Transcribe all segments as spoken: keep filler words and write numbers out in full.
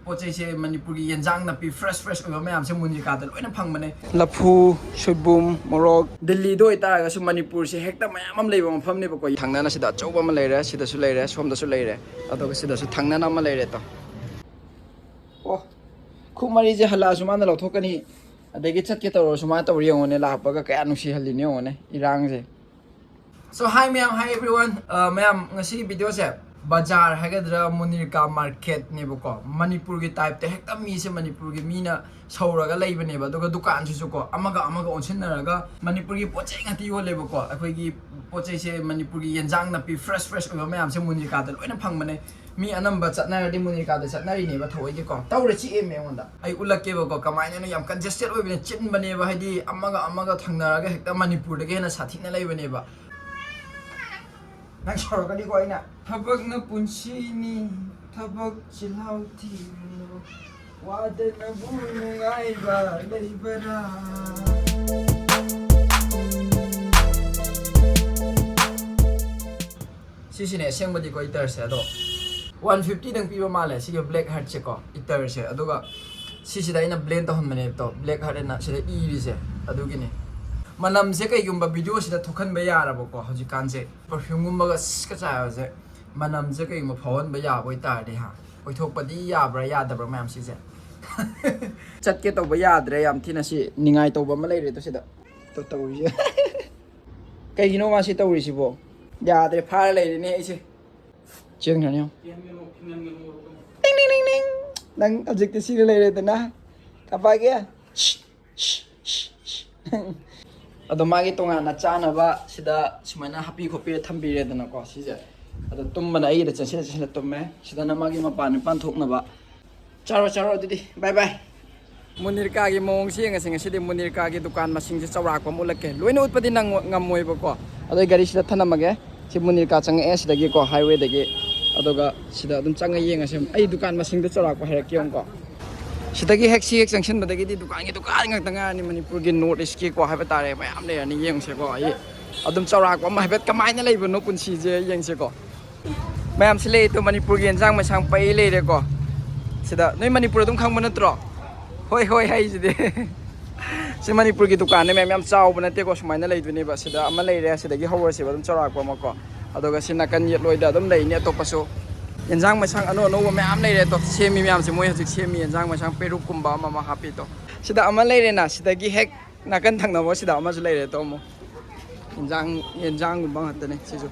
ꯄꯣꯠ ꯆꯩꯁꯦ, ꯃꯅꯤꯄꯨꯔꯒꯤ ꯌꯦꯟꯖꯥꯡ ꯅꯥꯄꯤ fresh fresh ꯑꯣꯏꯕ ꯃꯌꯥꯝꯁꯦ ꯃꯨꯅꯤꯔꯀꯥꯗ ꯂꯣꯏꯅ ꯐꯪꯕꯅꯦ꯫ ꯂꯐꯨ, ꯁꯣꯏꯕꯨꯝ, ꯃꯣꯔꯣꯛ꯫ ꯗꯤꯜꯂꯤꯗ ꯑꯣꯏꯇꯥꯔꯒꯁꯨ ꯃꯅꯤꯄꯨꯔꯁꯦ ꯍꯦꯛꯇ ꯃꯌꯥꯝ ꯑꯃ ꯂꯩꯕ ꯃꯐꯝꯅꯦꯕꯀꯣ꯫ ꯊꯪꯅꯅ ꯁꯤꯗ ꯑꯆꯧꯕ ꯑꯃ ꯂꯩꯔꯦ, ꯁꯤꯗꯁꯨ ꯂꯩꯔꯦ, ꯁꯣꯝꯗꯁꯨ ꯂꯩꯔꯦ, ꯑꯗꯨꯒ ꯁꯤꯗꯁꯨ ꯊꯪꯅꯅ ꯑꯃ ꯂꯩꯔꯦ ꯇꯣ꯫ ꯑꯣ, ꯈꯨꯠ ꯃꯔꯤꯁꯦ ꯍꯜꯂꯛꯑꯁꯨ ꯃꯥꯅ ꯂꯧꯊꯣꯛꯀꯅꯤ, ꯑꯗꯒꯤ ꯆꯠꯀꯦ ꯇꯧꯔꯁꯨ ꯃꯥꯅ ꯇꯧꯔꯤ꯫ ꯌꯦꯡꯉꯨꯅꯦ, ꯂꯥꯛꯄꯒ ꯀꯌꯥ ꯅꯨꯡꯁꯤꯍꯜꯂꯤꯅꯣ ꯌꯦꯡꯉꯨꯅꯦ ꯏꯔꯥꯡꯁꯦ꯫ So hi ꯃꯌꯥꯝ, hi everyone꯫ ꯑ, ꯃꯌꯥꯝ, ꯉꯁꯤꯒꯤ ꯚꯤꯗꯤꯑꯣꯁꯦ ꯕꯖꯥꯔ ꯍꯥꯏꯒꯗ꯭ꯔꯥ, ꯃꯨꯅꯤꯔꯀꯥ ꯃꯥꯔꯀꯦꯠꯅꯦꯕꯀꯣ, ꯃꯅꯤꯄꯨꯔꯒꯤ ꯇꯥꯏꯞꯇ ꯍꯦꯛꯇ ꯃꯤꯁꯦ ꯃꯅꯤꯄꯨꯔꯒꯤ ꯃꯤꯅ ꯁꯧꯔꯒ ꯂꯩꯕꯅꯦꯕ꯫ ꯑꯗꯨꯒ ꯗꯨꯀꯥꯟꯁꯤꯁꯨꯀꯣ ꯑꯃꯒ ꯑꯃꯒ ꯑꯣꯟꯁꯤꯟꯅꯔꯒ ꯃꯅꯤꯄꯨꯔꯒꯤ ꯄꯣꯠ ꯆꯩ ꯉꯥꯛꯇ ꯌꯣꯜꯂꯦꯕꯀꯣ꯫ ꯑꯩꯈꯣꯏꯒꯤ ꯄꯣꯠ ꯆꯩꯁꯦ ꯃꯅꯤꯄꯨꯔꯒꯤ ꯌꯦꯟꯖꯥꯡ ꯅꯥꯄꯤ fresh fresh ꯑꯣꯏꯕ ꯃꯌꯥꯝꯁꯦ ꯃꯨꯅꯤꯔꯀꯥꯗ ꯂꯣꯏꯅ ꯐꯪꯕꯅꯦ꯫ ꯃꯤ ꯑꯅꯝꯕ ꯆꯠꯅꯔꯗꯤ ꯃꯨꯅꯤꯔꯀꯥꯗ ꯆꯠꯅꯔꯤꯅꯦꯕ ꯊꯑꯣꯏꯒꯤꯀꯣ꯫ ꯇꯧꯔꯦ, ꯆꯤꯛꯑꯦꯃꯦ ꯑꯩꯉꯣꯟꯗ꯫ ꯑꯩ ꯎꯠꯂꯛꯀꯦꯕꯀꯣ, ꯀꯃꯥꯏꯅꯅꯣ ꯌꯥꯝ congested ꯑꯣꯏꯕꯅꯦ, ꯆꯤꯟꯕꯅꯦꯕ, ꯍꯥꯏꯗꯤ ꯑꯃꯒ ꯑꯃꯒ ꯊꯪꯅꯔꯒ ꯍꯦꯛꯇ ꯃꯅꯤꯄꯨꯔꯗꯒꯤ ꯍꯦꯟꯅ ꯁꯥꯊꯤꯅ ꯂꯩꯕꯅꯦꯕ꯫ ꯅꯪ ꯁꯥꯎꯔꯛꯀꯅꯤꯀꯣ ꯑꯩꯅ꯫ ꯊꯕꯛꯅ ꯄꯨꯟꯁꯤꯅꯤ, ꯊꯕꯛ ꯆꯤꯜꯍꯥꯎ ꯊꯤꯔꯨꯅꯨ, ꯋꯥꯗꯅꯕꯨ ꯅꯨꯡꯉꯥꯏꯕ ꯂꯩꯕꯔꯥ? ꯁꯤꯁꯤꯅꯦ ꯑꯁꯦꯡꯕꯗꯤꯀꯣ, ꯏꯇꯔꯁꯦ꯫ ꯑꯗꯣ ꯋꯥꯟ ꯐꯤꯐꯇꯤꯗꯪ ꯄꯤꯕ ꯃꯥꯜꯂꯦ ꯁꯤꯒꯤ black heartꯁꯦꯀꯣ, ꯏꯇꯔꯁꯦ꯫ ꯑꯗꯨꯒ ꯁꯤꯁꯤꯗ ꯑꯩꯅ blend ꯇꯧꯍꯟꯕꯅꯦꯕ ꯇꯣ, black heart ꯍꯥꯏꯅ ꯁꯤꯗ ꯏꯔꯤꯁꯦ ꯑꯗꯨꯒꯤꯅꯤ꯫ ꯃꯅꯝꯁꯦ ꯀꯩꯒꯨꯝꯕ ꯚꯤꯗꯤꯑꯣꯁꯤꯗ ꯊꯣꯛꯍꯟꯕ ꯌꯥꯔꯕꯀꯣ, ꯍꯧꯖꯤꯛꯀꯥꯟꯁꯦ perfumeꯒꯨꯝꯕꯒ ꯁꯤꯁꯀ ꯆꯥꯏꯕꯁꯦ, ꯃꯅꯝꯁꯦ ꯀꯩꯒꯨꯝꯕ ꯐꯥꯎꯍꯟꯕ ꯌꯥꯕ ꯑꯣꯏꯇꯥꯔꯗꯤ ꯍꯥ, ꯑꯣꯏꯊꯣꯛꯄꯗꯤ ꯌꯥꯕ꯭ꯔꯥ ꯌꯥꯗꯕ꯭ꯔꯥ ꯃꯌꯥꯝ ꯁꯤꯁꯦ? ꯆꯠꯀꯦ ꯇꯧꯕ ꯌꯥꯗ꯭ꯔꯦ, ꯌꯥꯝ ꯊꯤꯅ ꯁꯤ ꯅꯤꯡꯉꯥꯏ ꯇꯧꯕ ꯑꯃ ꯂꯩꯔꯦ ꯇꯣ ꯁꯤꯗ꯫ ꯇꯣ ꯇꯧꯔꯤꯁꯦ꯫ ꯀꯩꯒꯤꯅꯣ ꯃꯥꯁꯤ ꯇꯧꯔꯤꯁꯤꯕꯣ? ꯌꯥꯗ꯭ꯔꯦ, ꯐꯥꯔ ꯂꯩꯔꯦꯅꯦ ꯑꯩꯁꯦ꯫ ꯆꯦꯟꯈ꯭ꯔꯅꯤ ꯌꯦꯡꯉꯣ꯫ ꯇꯤꯡ, ꯇꯤꯡ, ꯇꯤꯡ, ꯇꯤꯡ꯫ ꯅꯪ ꯍꯧꯖꯤꯛꯇꯤ ꯁꯤꯗ ꯂꯩꯔꯦꯗꯅ꯫ ꯀꯥꯄꯛꯑꯒꯦ꯫ ꯑꯗꯣ ꯃꯥꯒꯤ ꯇꯣꯉꯥꯟꯅ ꯆꯥꯅꯕ ꯁꯤꯗ ꯁꯨꯃꯥꯏꯅ ꯍꯥꯞꯄꯤ ꯈꯣꯠꯄꯤꯔ ꯊꯝꯕꯤꯔꯦꯗꯅꯀꯣ ꯁꯤꯁꯦ꯫ ꯑꯗꯣ ꯇꯨꯝꯕꯅ ꯑꯩꯒꯤꯗ ꯆꯪꯁꯤꯜꯂ ꯆꯪꯁꯤꯜꯂ ꯇꯨꯝꯃꯦ꯫ ꯁꯤꯗꯅ ꯃꯥꯒꯤ ꯃꯄꯥꯟ ꯅꯤꯄꯥꯟ ꯊꯣꯛꯅꯕ꯫ ꯆꯥꯔꯣ, ꯆꯥꯔꯣ ꯑꯗꯨꯗꯤ꯫ Bye bye꯫ ꯃꯨꯅꯤꯔꯀꯥꯒꯤ ꯃꯑꯣꯡꯁꯤ ꯌꯦꯡꯉꯁꯤ꯫ ꯉꯁꯤꯗꯤ ꯃꯨꯅꯤꯔꯀꯥꯒꯤ ꯗꯨꯀꯥꯟ ꯃꯁꯤꯡꯁꯦ ꯆꯥꯎꯔꯥꯛꯄ ꯑꯃ ꯎꯠꯂꯛꯀꯦ꯫ ꯂꯣꯏꯅ ꯎꯠꯄꯗꯤ ꯅꯪ ꯉꯝꯃꯣꯏꯕꯀꯣ꯫ ꯑꯗꯣ ꯑꯩ ꯒꯥꯔꯤ ꯁꯤꯗ ꯊꯅꯝꯃꯒꯦ꯫ ꯁꯤ ꯃꯨꯅꯤꯔꯀꯥ ꯆꯪꯉꯛꯑꯦ ꯁꯤꯗꯒꯤꯀꯣ, highwayꯗꯒꯤ꯫ ꯑꯗꯨꯒ ꯁꯤꯗ ꯑꯗꯨꯝ ꯆꯪꯉ ꯌꯦꯡꯉꯁꯦ꯫ ꯑꯩ ꯗꯨꯀꯥꯟ ꯃꯁꯤꯡꯗꯣ ꯆꯥꯎꯔꯥꯛꯄ ꯍꯥꯏꯔꯛꯀꯦ ꯌꯦꯡꯉꯨꯀꯣ꯫ ꯁꯤꯗꯒꯤ ꯍꯦꯛ, ꯁꯤ ꯍꯦꯛ ꯆꯪꯁꯤꯟꯕꯗꯒꯤꯗꯤ ꯗꯨꯀꯥꯟꯒꯤ ꯗꯨꯀꯥꯟ ꯉꯥꯛꯇ ꯉꯥꯏꯔꯅꯤ, ꯃꯅꯤꯄꯨꯔꯒꯤ North Eastꯀꯤꯀꯣ ꯍꯥꯏꯕ ꯇꯥꯔꯦ, ꯃꯌꯥꯝ ꯂꯩꯔꯅꯤ꯫ ꯌꯦꯡꯁꯦꯀꯣ, ꯑꯩ ꯑꯗꯨꯝ ꯆꯥꯎꯔꯥꯛꯄ ꯑꯃ ꯍꯥꯏꯐꯦꯠ ꯀꯃꯥꯏꯅ ꯂꯩꯕꯅꯣ ꯄꯨꯟꯁꯤꯁꯦ ꯌꯦꯡꯁꯦꯀꯣ꯫ ꯃꯌꯥꯝꯁꯤ ꯂꯩ, ꯑꯗꯣ ꯃꯅꯤꯄꯨꯔꯒꯤ ꯌꯦꯟꯁꯥꯡ ꯃꯩꯁꯥꯡ ꯄꯩ ꯂꯩꯔꯦꯀꯣ꯫ ꯁꯤꯗ ꯅꯣꯏ ꯃꯅꯤꯄꯨꯔ ꯑꯗꯨꯝ ꯈꯪꯕ ꯅꯠꯇ꯭ꯔꯣ? ꯍꯣꯏ, ꯍꯣꯏ ꯍꯥꯏꯁꯤꯗꯤ꯫ ꯁꯤ ꯃꯅꯤꯄꯨꯔꯒꯤ ꯗꯨꯀꯥꯟꯅꯦ ꯃꯌꯥꯝ, ꯌꯥꯝ ꯆꯥꯎꯕ ꯅꯠꯇꯦꯀꯣ, ꯁꯨꯃꯥꯏꯅ ꯂꯩꯗꯣꯏꯅꯦꯕ꯫ ꯁꯤꯗ ꯑꯃ ꯂꯩꯔꯦ, ꯁꯤꯗꯒꯤ ꯍꯧꯔꯁꯦꯕ ꯑꯗꯨꯝ ꯆꯥꯎꯔꯥꯛꯄ ꯑꯃꯀꯣ꯫ ꯑꯗꯨꯒ ꯁꯤ ꯅꯥꯀꯟ ꯌꯦꯠꯂꯣꯏꯗ ꯑꯗꯨꯝ ꯂꯩꯅꯤ ꯑꯇꯣꯞꯄꯁꯨ꯫ ꯌꯦꯟꯖꯥꯡ ꯃꯩꯁꯥꯡ ꯑꯅꯧ ꯑꯅꯧꯕ ꯃꯌꯥꯝ ꯂꯩꯔꯦ ꯑꯗꯣ, ꯁꯦꯝꯃꯤ ꯃꯌꯥꯝꯁꯦ ꯃꯣꯏ ꯍꯧꯖꯤꯛ ꯁꯦꯝꯃꯤ, ꯌꯦꯟꯖꯥꯡ ꯃꯩꯁꯥꯡ ꯄꯦꯔꯨꯛꯀꯨꯝꯕ ꯑꯃ ꯑꯃ ꯍꯥꯞꯄꯤꯗꯣ꯫ ꯁꯤꯗ ꯑꯃ ꯂꯩꯔꯦꯅ, ꯁꯤꯗꯒꯤ ꯍꯦꯛ ꯅꯥꯀꯟ ꯊꯪꯅꯕ ꯁꯤꯗ ꯑꯃꯁꯨ ꯂꯩꯔꯦ ꯇꯣ ꯑꯃꯨꯛ꯫ ꯌꯦꯟꯖꯥꯡ, ꯌꯦꯟꯖꯥꯡꯒꯨꯝꯕ ꯉꯥꯛꯇꯅꯦ ꯁꯤꯁꯨ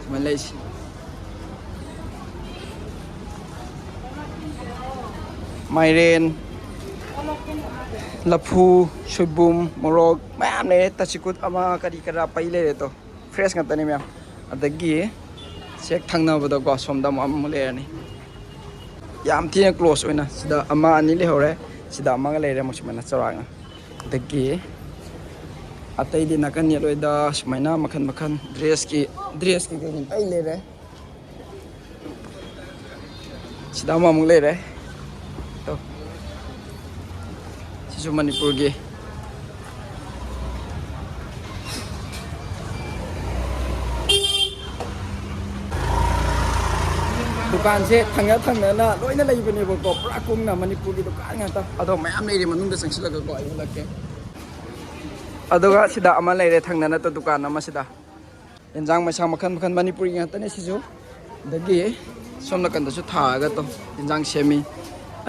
ꯁꯨꯃꯥꯏꯅ ꯂꯩꯁꯤ꯫ ꯃꯥꯏꯔꯦꯟ, ꯂꯐꯨ, ꯁꯣꯏꯕꯨꯝ, ꯃꯣꯔꯣꯛ ꯃꯌꯥꯝ ꯂꯩꯔꯦ꯫ ꯇꯆꯤꯀꯨꯠ ꯑꯃ ꯀꯔꯤ ꯀꯔꯥ ꯄꯩ ꯂꯩꯔꯦ ꯇꯣ꯫ ꯐ꯭ꯔꯦꯁ ꯉꯥꯛꯇꯅꯤ ꯃꯌꯥꯝ꯫ ꯑꯗꯒꯤ ꯆꯦꯛ ꯊꯪꯅꯕꯗꯀꯣ ꯁꯣꯝꯗ ꯑꯃꯨꯛ ꯑꯃꯃꯨꯛ ꯂꯩꯔꯅꯤ꯫ ꯌꯥꯝ ꯊꯤꯅ ꯀ꯭ꯂꯣꯁ ꯑꯣꯏꯅ ꯁꯤꯗ ꯑꯃ ꯑꯅꯤ ꯂꯩꯍꯧꯔꯦ꯫ ꯁꯤꯗ ꯑꯃꯒ ꯂꯩꯔꯦ ꯑꯃꯨꯛ ꯁꯨꯃꯥꯏꯅ ꯆꯥꯎꯔꯥꯛꯅ꯫ ꯑꯗꯒꯤ ꯑꯇꯩꯗꯤ ꯅꯥꯀꯟ ꯌꯦꯠꯂꯣꯏꯗ ꯁꯨꯃꯥꯏꯅ ꯃꯈꯟ ꯃꯈꯟ ꯗ꯭ꯔꯦꯁꯀꯤ, ꯗ꯭ꯔꯦꯁꯀꯤ ꯀꯩꯀꯩ ꯂꯣꯏ ꯂꯩꯔꯦ꯫ ꯁꯤꯗ ꯑꯃꯃꯨꯛ ꯂꯩꯔꯦ꯫ ꯇꯣ꯫ ꯁꯤꯁꯨ ꯃꯅꯤꯄꯨꯔꯒꯤ꯫ ꯗꯨꯀꯥꯟꯁꯦ ꯊꯪꯅ ꯊꯪꯅꯅ ꯂꯣꯏꯅ ꯂꯩꯕꯅꯦꯕꯀꯣ, ꯄꯨꯔꯥ ꯀꯨꯡꯅ ꯃꯅꯤꯄꯨꯔꯒꯤ ꯗꯨꯀꯥꯟ ꯉꯥꯛꯇ꯫ ꯑꯗꯣ ꯃꯌꯥꯝ ꯂꯩꯔꯤ ꯃꯅꯨꯡꯗ ꯆꯪꯁꯤꯜꯂꯒꯀꯣ ꯑꯩ ꯎꯠꯂꯛꯀꯦ꯫ ꯑꯗꯨꯒ ꯁꯤꯗ ꯑꯃ ꯂꯩꯔꯦ ꯊꯪꯅꯅ ꯇꯣ ꯗꯨꯀꯥꯟ ꯑꯃ ꯁꯤꯗ꯫ ꯌꯦꯟꯖꯥꯡ ꯃꯩꯁꯥ ꯃꯈꯜ ꯃꯈꯜ ꯃꯅꯤꯄꯨꯔꯤ ꯉꯥꯛꯇꯅꯦ ꯁꯤꯁꯨ꯫ ꯑꯗꯒꯤ ꯁꯣꯝ ꯅꯥꯀꯟꯗꯁꯨ ꯊꯥꯔꯒ ꯇꯣ ꯌꯦꯟꯖꯥꯡ ꯁꯦꯝꯃꯤ꯫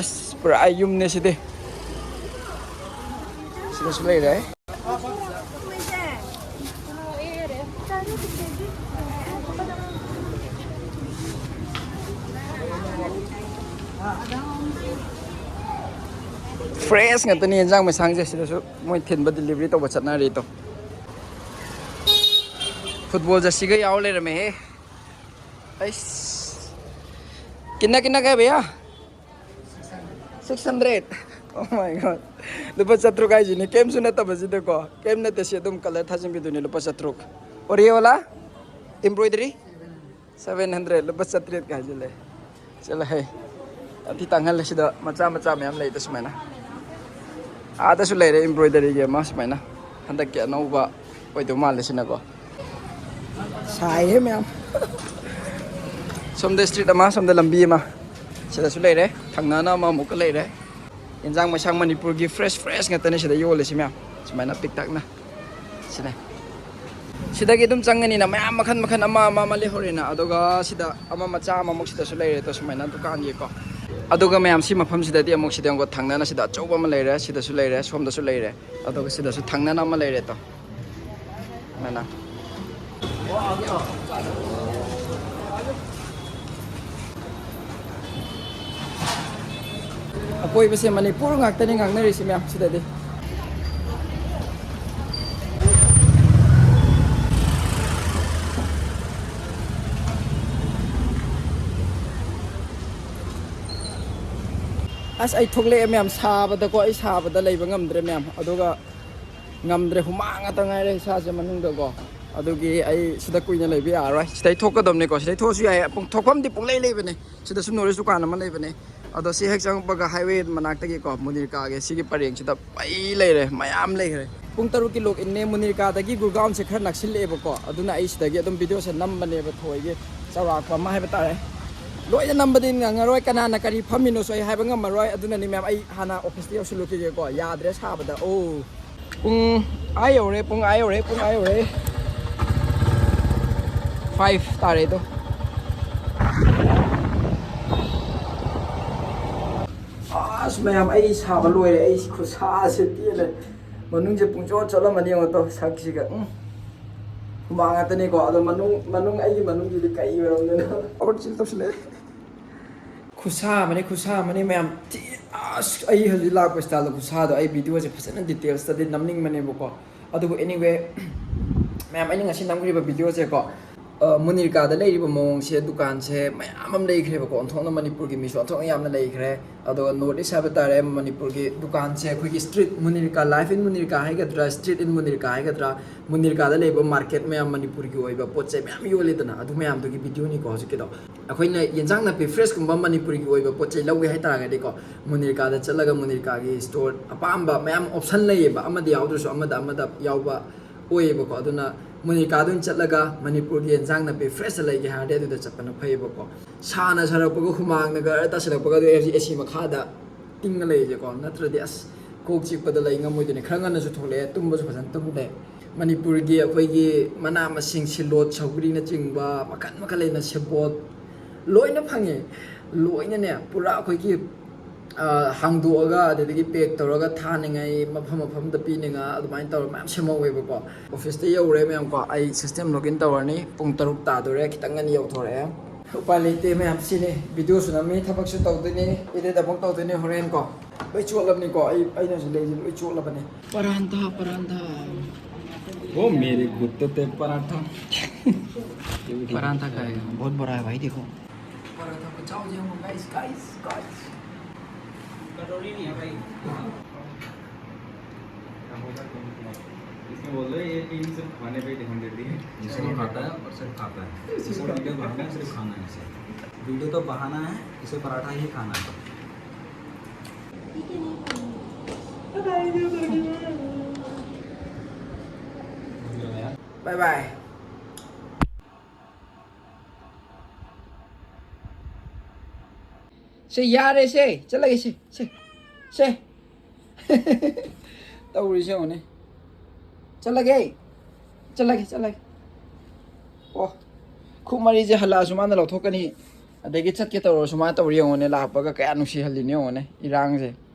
ꯑꯁ ꯄꯨꯔꯥ ꯌꯨꯝꯅꯦ ꯁꯤꯗꯤ꯫ ꯁꯤꯗꯁꯨ ꯂꯩꯔꯦ꯫ ꯐ꯭ꯔꯦꯁ ꯉꯥꯛꯇꯅꯤ ꯌꯦꯟꯖꯥꯡ ꯃꯩꯁꯥꯡꯁꯦ꯫ ꯁꯤꯗꯁꯨ ꯃꯣꯏ ꯊꯤꯟꯕ, ꯗꯤꯂꯤꯚꯔꯤ ꯇꯧꯕ ꯆꯠꯅꯔꯤ ꯇꯣ꯫ ꯐꯨꯠꯕꯣꯜ ꯖꯔꯁꯤꯒ ꯌꯥꯎ ꯂꯩꯔꯝꯃꯦꯍꯦ꯫ ꯑꯩꯁ, ꯀꯤꯟꯅ ꯀꯤꯟꯅ ꯀꯩ ꯚꯩꯌꯥ? Six hundred. Oh my God. ꯂꯨꯄꯥ ꯆꯥꯇ꯭ꯔꯨꯛ ꯍꯥꯏꯁꯤꯅꯦ, ꯀꯩꯝꯁꯨ ꯅꯠꯇꯕꯁꯤꯗꯀꯣ꯫ ꯀꯩꯝ ꯅꯠꯇꯦ, ꯁꯤ ꯑꯗꯨꯝ ꯀꯂꯔ ꯊꯥꯖꯤꯟꯕꯤꯗꯨꯅꯤ, ꯂꯨꯄꯥ ꯆꯥꯇ꯭ꯔꯨꯛ꯫ ꯑꯣꯔꯤꯌꯦ ꯋꯥꯂꯥ? ꯏꯝꯕ꯭ꯔꯣꯏꯗꯔꯤ? ꯁꯚꯦꯟ ꯍꯟꯗ꯭ꯔꯦꯠ, ꯂꯨꯄꯥ ꯆꯥꯇ꯭ꯔꯦꯠꯀ ꯍꯥꯏꯖꯤꯜꯂꯦ꯫ ꯆꯠꯂꯣꯍꯦ꯫ ꯌꯥꯝ ꯊꯤ ꯇꯥꯡꯍꯜꯂꯦ꯫ ꯁꯤꯗ ꯃꯆꯥ ꯃꯆꯥ ꯃꯌꯥꯝ ꯂꯩꯗ ꯁꯨꯃꯥꯏꯅ꯫ ꯑꯥꯗꯁꯨ ꯂꯩꯔꯦ ꯏꯝꯕ꯭ꯔꯣꯏꯗꯔꯤꯒꯤ ꯑꯃ ꯁꯨꯃꯥꯏꯅ꯫ ꯍꯟꯗꯛꯀꯤ ꯑꯅꯧꯕ ꯑꯣꯏꯗꯧ ꯃꯥꯜꯂꯦ ꯁꯤꯅꯀꯣ꯫ ꯁꯥꯏꯍꯦ ꯃꯌꯥꯝ꯫ ꯁꯣꯝꯗ ꯁ꯭ꯇ꯭ꯔꯤꯠ ꯑꯃ, ꯁꯣꯝꯗ ꯂꯝꯕꯤ ꯑꯃ꯫ ꯁꯤꯗꯁꯨ ꯂꯩꯔꯦ, ꯊꯪꯅꯅ ꯑꯃꯃꯨꯛꯀ ꯂꯩꯔꯦ꯫ ꯌꯦꯟꯖꯥꯡ ꯃꯩꯁꯥꯡ ꯃꯅꯤꯄꯨꯔꯒꯤ fresh fresh ꯉꯥꯛꯇꯅꯦ ꯁꯤꯗ ꯌꯣꯜꯂꯤꯁꯤ ꯃꯌꯥꯝ, ꯁꯨꯃꯥꯏꯅ ꯄꯤꯛꯇꯛꯅ꯫ ꯁꯤꯅꯦ꯫ ꯁꯤꯗꯒꯤ ꯑꯗꯨꯝ ꯆꯪꯒꯅꯤꯅ ꯃꯌꯥꯝ ꯃꯈꯟ ꯃꯈꯟ ꯑꯃ ꯑꯃ ꯑꯃ ꯂꯩꯍꯧꯔꯦꯅ, ꯑꯗꯨꯒ ꯁꯤꯗ ꯑꯃ ꯃꯆꯥ ꯑꯃꯃꯨꯛ ꯁꯤꯗꯁꯨ ꯂꯩꯔꯦ ꯇꯣ, ꯁꯨꯃꯥꯏꯅ ꯗꯨꯀꯥꯟꯒꯤꯀꯣ꯫ ꯑꯗꯨꯒ ꯃꯌꯥꯝ ꯁꯤ ꯃꯐꯝꯁꯤꯗꯗꯤ ꯑꯃꯨꯛ ꯁꯤꯗ ꯑꯃꯨꯛ ꯊꯪꯅꯅ ꯁꯤꯗ ꯑꯆꯧꯕ ꯑꯃ ꯂꯩꯔꯦ, ꯁꯤꯗꯁꯨ ꯂꯩꯔꯦ, ꯁꯣꯝꯗꯁꯨ ꯂꯩꯔꯦ, ꯑꯗꯨꯒ ꯁꯤꯗꯁꯨ ꯊꯪꯅꯅ ꯑꯃ ꯂꯩꯔꯦ ꯇꯣ꯫ ꯁꯨꯃꯥꯏꯅ꯫ ꯑꯀꯣꯏꯕꯁꯦ ꯃꯅꯤꯄꯨꯔ ꯉꯥꯛꯇꯅꯤ ꯉꯥꯡꯅꯔꯤꯁꯤ ꯃꯌꯥꯝ ꯁꯤꯗꯗꯤ꯫ ꯑꯁ, ꯑꯩ ꯊꯣꯛꯂꯛꯑꯦ ꯃꯌꯥꯝ, ꯁꯥꯕꯗꯀꯣ, ꯑꯩ ꯁꯥꯕꯗ ꯂꯩꯕ ꯉꯝꯗ꯭ꯔꯦ ꯃꯌꯥꯝ꯫ ꯑꯗꯨꯒ ꯉꯝꯗ꯭ꯔꯦ, ꯍꯨꯃꯥꯡ ꯉꯥꯛꯇ ꯉꯥꯏꯔꯦ ꯏꯁꯥꯁꯦ ꯃꯅꯨꯡꯗꯀꯣ꯫ ꯑꯗꯨꯒꯤ ꯑꯩ ꯁꯤꯗ ꯀꯨꯏꯅ ꯂꯩꯕ ꯌꯥꯔꯔꯣꯏ꯫ ꯁꯤꯗꯩ ꯊꯣꯛꯀꯗꯕꯅꯤꯀꯣ, ꯁꯤꯗꯩ ꯊꯣꯛꯑꯁꯨ ꯌꯥꯏ꯫ ꯄꯨꯡ ꯊꯣꯛꯐꯝꯗꯤ ꯄꯨꯡꯂꯩ ꯂꯩꯕꯅꯦ꯫ ꯁꯤꯗꯁꯨ ꯅꯣꯔꯤꯁ ꯗꯨꯀꯥꯟ ꯑꯃ ꯂꯩꯕꯅꯦ꯫ ꯑꯗꯣ ꯁꯤ ꯍꯦꯛ ꯆꯪꯉꯛꯄꯒ highway ꯃꯅꯥꯛꯇꯒꯤꯀꯣ, ꯃꯨꯅꯤꯔꯀꯥꯒꯤ ꯁꯤꯒꯤ ꯄꯔꯦꯡꯁꯤꯗ ꯄꯩ ꯂꯩꯔꯦ, ꯃꯌꯥꯝ ꯂꯩꯈ꯭ꯔꯦ꯫ ꯄꯨꯡ ꯇꯔꯨꯛꯀꯤ ꯂꯣꯛ ꯏꯟꯅꯦ꯫ ꯃꯨꯅꯤꯔꯀꯥꯗꯒꯤ ꯒꯨꯔꯒꯥꯎꯟꯁꯦ ꯈꯔ ꯅꯛꯁꯤꯜꯂꯛꯑꯦꯕꯀꯣ, ꯑꯗꯨꯅ ꯑꯩ ꯁꯤꯗꯒꯤ ꯑꯗꯨꯝ ꯚꯤꯗꯤꯑꯣꯁꯦ ꯅꯝꯕꯅꯦꯕ, ꯊꯣꯏꯒꯤ ꯆꯥꯎꯔꯥꯛꯄ ꯑꯃ ꯍꯥꯏꯕ ꯇꯥꯔꯦ꯫ ꯂꯣꯏꯅ ꯅꯝꯕꯗꯤ ꯉꯝꯃꯔꯣꯏ, ꯀꯅꯥꯅ ꯀꯔꯤ ꯐꯝꯃꯤꯅꯣꯁꯨ ꯑꯩ ꯍꯥꯏꯕ ꯉꯝꯃꯔꯣꯏ꯫ ꯑꯗꯨꯅꯅꯤ ꯃꯌꯥꯝ, ꯑꯩ ꯍꯥꯟꯅ ꯑꯣꯐꯤꯁꯇ ꯌꯧꯁꯤꯜꯂꯨꯈꯤꯒꯦꯀꯣ, ꯌꯥꯗ꯭ꯔꯦ ꯁꯥꯕꯗ꯫ ꯑꯣ, ꯄꯨꯡ ꯑꯥ ꯌꯧꯔꯦ, ꯄꯨꯡ ꯑꯥ ꯌꯧꯔꯦ, ꯄꯨꯡ ꯑꯥ ꯌꯧꯔꯦ꯫ Five ꯇꯥꯔꯦ ꯑꯗꯣ꯫ ꯑꯁ ꯃꯌꯥꯝ, ꯑꯩ ꯁꯥꯕ ꯂꯣꯏꯔꯦ꯫ ꯑꯩ ꯈꯨꯠꯁꯥꯁꯦ ꯄꯦꯜꯂꯦ꯫ ꯃꯅꯨꯡꯁꯦ ꯄꯨꯡꯆꯣꯠ ꯆꯣꯠꯂꯝꯃꯅꯤ ꯌꯦꯡꯉꯣ ꯇꯣ, ꯁꯛꯁꯤꯒ꯫ ꯎꯝ꯫ ꯍꯨꯃꯥꯡ ꯉꯥꯛꯇꯅꯤꯀꯣ꯫ ꯑꯗꯣ ꯃꯅꯨꯡ, ꯃꯅꯨꯡ, ꯑꯩꯒꯤ ꯃꯅꯨꯡꯁꯤꯗꯤ ꯀꯩ ꯑꯣꯏꯔꯝꯗꯣꯏꯅꯣ? Over chill ꯇꯧꯁꯤꯜꯂꯛꯑꯦ꯫ ꯈꯨꯠꯁꯥ ꯑꯃꯅꯤ, ꯈꯨꯠꯁꯥ ꯑꯃꯅꯤ ꯃꯌꯥꯝ꯫ ꯊꯤ-, ꯑꯁ, ꯑꯩ ꯍꯧꯖꯤꯛ ꯂꯥꯛꯄ ꯁ꯭ꯇꯥꯏꯜꯗꯣ, ꯈꯨꯠꯁꯥꯗꯣ ꯑꯩ ꯚꯤꯗꯤꯑꯣꯁꯦ ꯐꯖꯅ ꯗꯤꯇꯦꯜꯁꯇꯗꯤ ꯅꯝꯅꯤꯡꯕꯅꯦꯕꯀꯣ꯫ ꯑꯗꯨꯕꯨ anyway, ꯃꯌꯥꯝ, ꯑꯩꯅ ꯉꯁꯤ ꯅꯝꯈ꯭ꯔꯤꯕ ꯚꯤꯗꯤꯑꯣꯁꯦꯀꯣ, ꯑ, ꯃꯨꯅꯤꯔꯀꯥꯗ ꯂꯩꯔꯤꯕ ꯃꯑꯣꯡꯁꯦ, ꯗꯨꯀꯥꯟꯁꯦ ꯃꯌꯥꯝ ꯑꯃ ꯂꯩꯈ꯭ꯔꯦꯕꯀꯣ, ꯑꯣꯟꯊꯣꯛꯅ ꯃꯅꯤꯄꯨꯔꯒꯤ ꯃꯤꯁꯨ ꯑꯣꯟꯊꯣꯛꯅ ꯌꯥꯝꯅ ꯂꯩꯈ꯭ꯔꯦ꯫ ꯑꯗꯣ North East ꯍꯥꯏꯕ ꯇꯥꯔꯦ, ꯃꯅꯤꯄꯨꯔꯒꯤ ꯗꯨꯀꯥꯟꯁꯦ ꯑꯩꯈꯣꯏꯒꯤ street ꯃꯨꯅꯤꯔꯀꯥ, Life in ꯃꯨꯅꯤꯔꯀꯥ ꯍꯥꯏꯒꯗ꯭ꯔꯥ, Street in ꯃꯨꯅꯤꯔꯀꯥ ꯍꯥꯏꯒꯗ꯭ꯔꯥ, ꯃꯨꯅꯤꯔꯀꯥꯗ ꯂꯩꯕ ꯃꯥꯔꯀꯦꯠ ꯃꯌꯥꯝ ꯃꯅꯤꯄꯨꯔꯒꯤ ꯑꯣꯏꯕ ꯄꯣꯠ ꯆꯩ ꯃꯌꯥꯝ ꯌꯣꯜꯂꯤꯗꯅ, ꯑꯗꯨ ꯃꯌꯥꯝꯗꯨꯒꯤ ꯚꯤꯗꯤꯑꯣꯅꯤꯀꯣ ꯍꯧꯖꯤꯛꯀꯤꯗꯣ꯫ ꯑꯩꯈꯣꯏꯅ ꯌꯦꯟꯖꯥꯡ ꯅꯥꯄꯤ ꯐ꯭ꯔꯦꯁꯀꯨꯝꯕ ꯃꯅꯤꯄꯨꯔꯒꯤ ꯑꯣꯏꯕ ꯄꯣꯠ ꯆꯩ ꯂꯧꯒꯦ ꯍꯥꯏꯇꯥꯔꯒꯗꯤꯀꯣ, ꯃꯨꯅꯤꯔꯀꯥꯗ ꯆꯠꯂꯒ ꯃꯨꯅꯤꯔꯀꯥꯒꯤ ꯁ꯭ꯇꯣꯔ ꯑꯄꯥꯝꯕ ꯃꯌꯥꯝ ꯑꯣꯞꯁꯟ ꯂꯩꯌꯦꯕ, ꯑꯃꯗ ꯌꯥꯎꯗ꯭ꯔꯁꯨ ꯑꯃꯗ, ꯑꯃꯗ ꯌꯥꯎꯕ ꯑꯣꯏꯌꯦꯕꯀꯣ꯫ ꯑꯗꯨꯅ ꯃꯣꯅꯤꯀꯥꯗ ꯑꯣꯏꯅ ꯆꯠꯂꯒ ꯃꯅꯤꯄꯨꯔꯒꯤ ꯑꯦꯟꯁꯥꯡ ꯅꯥꯄꯤ ꯐ꯭ꯔꯦꯁꯇ ꯂꯩꯒꯦ ꯍꯥꯏꯔꯗꯤ ꯑꯗꯨꯗ ꯆꯠꯄꯅ ꯐꯩꯌꯦꯕꯀꯣ꯫ ꯁꯥꯅ ꯁꯥꯔꯛꯄꯒ ꯍꯨꯃꯥꯡꯅ ꯒꯔ ꯇꯥꯁꯤꯜꯂꯛꯄꯒ ꯑꯗꯨ ꯑꯦ ꯁꯤ ꯃꯈꯥꯗ ꯇꯤꯡꯉ ꯂꯩꯔꯤꯁꯦꯀꯣ꯫ ꯅꯠꯇ꯭ꯔꯗꯤ ꯑꯁ, ꯀꯣꯛ ꯆꯤꯛꯄꯗ ꯂꯩ ꯉꯝꯃꯣꯏꯗꯣꯏꯅꯤ꯫ ꯈꯔ ꯉꯟꯅꯁꯨ ꯊꯣꯛꯂꯛꯑꯦ, ꯇꯨꯝꯕꯁꯨ ꯐꯖꯅ ꯇꯨꯝꯗꯦ꯫ ꯃꯅꯤꯄꯨꯔꯒꯤ ꯑꯩꯈꯣꯏꯒꯤ ꯃꯅꯥ ꯃꯁꯤꯡ, ꯁꯤꯜꯂꯣꯠ, ꯁꯧꯒ꯭ꯔꯤꯅꯆꯤꯡꯕ ꯃꯈꯟ ꯃꯈꯜ ꯂꯩꯅ, ꯁꯦꯕꯣꯠ, ꯂꯣꯏꯅ ꯐꯪꯉꯦ꯫ ꯂꯣꯏꯅꯅꯦ, ꯄꯨꯔꯥ ꯑꯩꯈꯣꯏꯒꯤ, ꯑ, ꯍꯥꯡꯗꯣꯛꯑꯒ ꯑꯗꯨꯗꯒꯤ ꯄꯦꯛ ꯇꯧꯔꯒ ꯊꯥꯅꯤꯡꯉꯥꯏ, ꯃꯐꯝ ꯃꯐꯝꯗ ꯄꯤꯅꯤꯡꯉꯥꯏ ꯑꯗꯨꯃꯥꯏꯅ ꯇꯧꯔꯒ ꯃꯌꯥꯝ ꯁꯦꯝꯍꯧꯋꯦꯕꯀꯣ꯫ ꯑꯣꯐꯤꯁꯇ ꯌꯧꯔꯦ ꯃꯌꯥꯝ ꯀꯣ꯫ ꯑꯩ ꯁꯤꯁꯇꯦꯝ ꯂꯣꯒꯏꯟ ꯇꯧꯔꯅꯤ꯫ ꯄꯨꯡ ꯇꯔꯨꯛ ꯇꯥꯗꯣꯔꯦ, ꯈꯤꯇꯪ ꯉꯟꯅ ꯌꯧꯊꯣꯔꯛꯑꯦ꯫ ꯎꯄꯥꯏ ꯂꯩꯇꯦ ꯃꯌꯥꯝ, ꯁꯤꯅꯤ꯫ ꯚꯤꯗꯤꯑꯣꯁꯨ ꯅꯝꯃꯤ, ꯊꯕꯛꯁꯨ ꯇꯧꯗꯣꯏꯅꯤ, ꯏꯗꯤꯠ ꯑꯃꯨꯛ ꯇꯧꯗꯣꯏꯅꯤ ꯍꯣꯔꯦꯟ ꯀꯣ꯫ ꯂꯣꯏ ꯆꯣꯠꯂꯕꯅꯤꯀꯣ, ꯑꯩ, ꯑꯩꯅꯁꯨ ꯂꯩꯁꯦ ꯂꯣꯏ ꯆꯣꯠꯂꯕꯅꯤ꯫ परांठा, परांठा। वो मेरे गुत्ते ते पराठा। परांठा खाएगा, बहुत बड़ा है भाई, देखो। पराठा बचाओ जी, हम गाइस, गाइस, गाइस। कटोरी नहीं है भाई। इसमें बोल दो, ये टीम सिर्फ खाने पे ही ध्यान देती है। जिसको खाता है और सिर्फ खाता है। इसको वीडियो बनाना है, सिर्फ खाना है इसे। वीडियो तो बहाना है, इसे पराठा ही खाना है। Bye bye. ꯁꯦ, ꯌꯥꯔꯦ ꯁꯦ, ꯆꯠꯂꯒꯦ ꯁꯦ, ꯁꯦ, ꯁꯦ꯫ ꯇꯧꯔꯤꯁꯦ ꯌꯦꯡꯉꯨꯅꯦ꯫ ꯆꯠꯂꯒꯦ, ꯆꯠꯂꯒꯦ, ꯆꯠꯂꯒꯦ꯫ ꯑꯣ, ꯈꯨꯠ ꯃꯔꯤꯁꯦ ꯍꯜꯂꯛꯑꯁꯨ ꯃꯥꯅ ꯂꯧꯊꯣꯛꯀꯅꯤ, ꯑꯗꯒꯤ ꯆꯠꯀꯦ ꯇꯧꯔꯁꯨ ꯃꯥꯅ ꯇꯧꯔꯤ ꯌꯦꯡꯉꯨꯅꯦ꯫ ꯂꯥꯛꯄꯒ ꯀꯌꯥ ꯅꯨꯡꯁꯤꯍꯜꯂꯤꯅꯣ ꯌꯦꯡꯉꯨꯅꯦ ꯏꯔꯥꯡꯁꯦ꯫